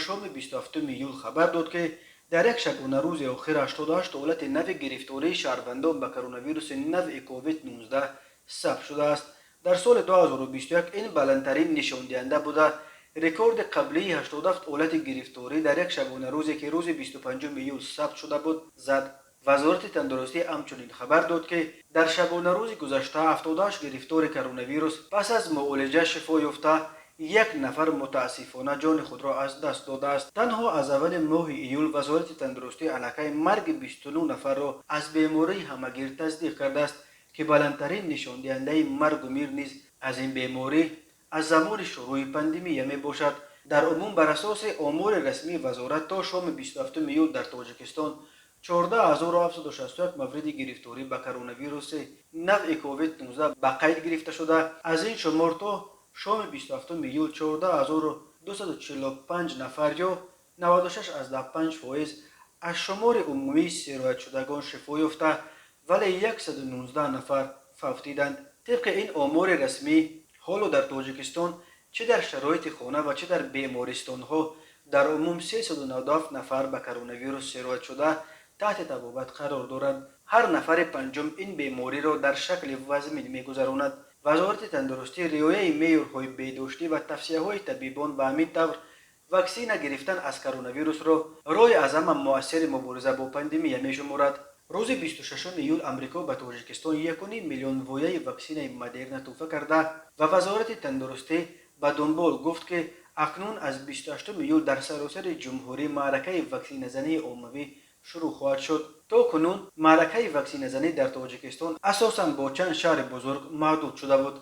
Шоми 27 июл хабар дод, ки дар як шабонарӯзи охир 88 ҳолати нави гирифтории шаҳрвандон ба коронавируси навъи COVID-19 сабт шудааст. Дар соли 2021 ин баландтарин нишондиҳанда буда, рекорди қаблии 87 ҳолати гирифторӣ дар як шабонарӯзе, ки рӯзи 25 июл сабт шуда буд, зад. Вазорати тандурустӣ ҳамчунин хабар дод, ки дар шабонарӯзи гузашта 78 гирифтори коронавирус пас аз муолиҷа шифо ёфта, як нафар мутаассифона ҷони худро аз даст додааст. Танҳо аз аввали моҳи июл Вазорати тандурустӣ аллакай марги 29 нафарро аз бемории ҳамагир тасдиқ кардааст, ки баландтарин нишондиҳандаи маргу мир низ аз ин беморӣ аз замони шурӯи пандемия мебошад. Дар умум, бар асоси омори расмии вазорат, то шоми 27 июл дар Тоҷикистон 14 761 мавриди гирифторӣ ба коронавируси навъи COVID-19 ба қайд гирифта шуда, аз ин шумор то шоми 27 июл 14 245 нафар ё 96,5% аз шумори умумии сироятшудагон шифо ёфта, вале 119 нафар фавтиданд. Тибқи ин омори расмӣ, ҳоло дар Тоҷикистон, чӣ дар шароити хона ва чӣ дар бемористонҳо, дар умум 397 нафар ба коронавирус сироят шуда, таҳти табобат қарор доранд. Ҳар нафари панҷум ин бемориро дар шакли вазмин мегузаронад. Вазорати тандурустӣ риояи меъёрҳои беҳдоштӣ ва тавсияҳои табибон ва ҳамин тавр ваксина гирифтан аз коронавирусро роҳи аз ҳама муассири мубориза бо пандемия мешуморад. Рӯзи 26 июл Амрико ба Тоҷикистон 1,5 миллион вояи ваксинаи Модерна тӯҳфа карда ва Вазорати тандурустӣ ба дунбол гуфт, ки акнун аз 28 июл дар саросари ҷумҳурӣ маъракаи ваксиназании оммавӣ шурӯъ хоҳад шуд. То кунун маъракаи ваксиназанӣ дар Тоҷикистон асосан бо чанд шаҳри бузург маҳдуд шуда буд.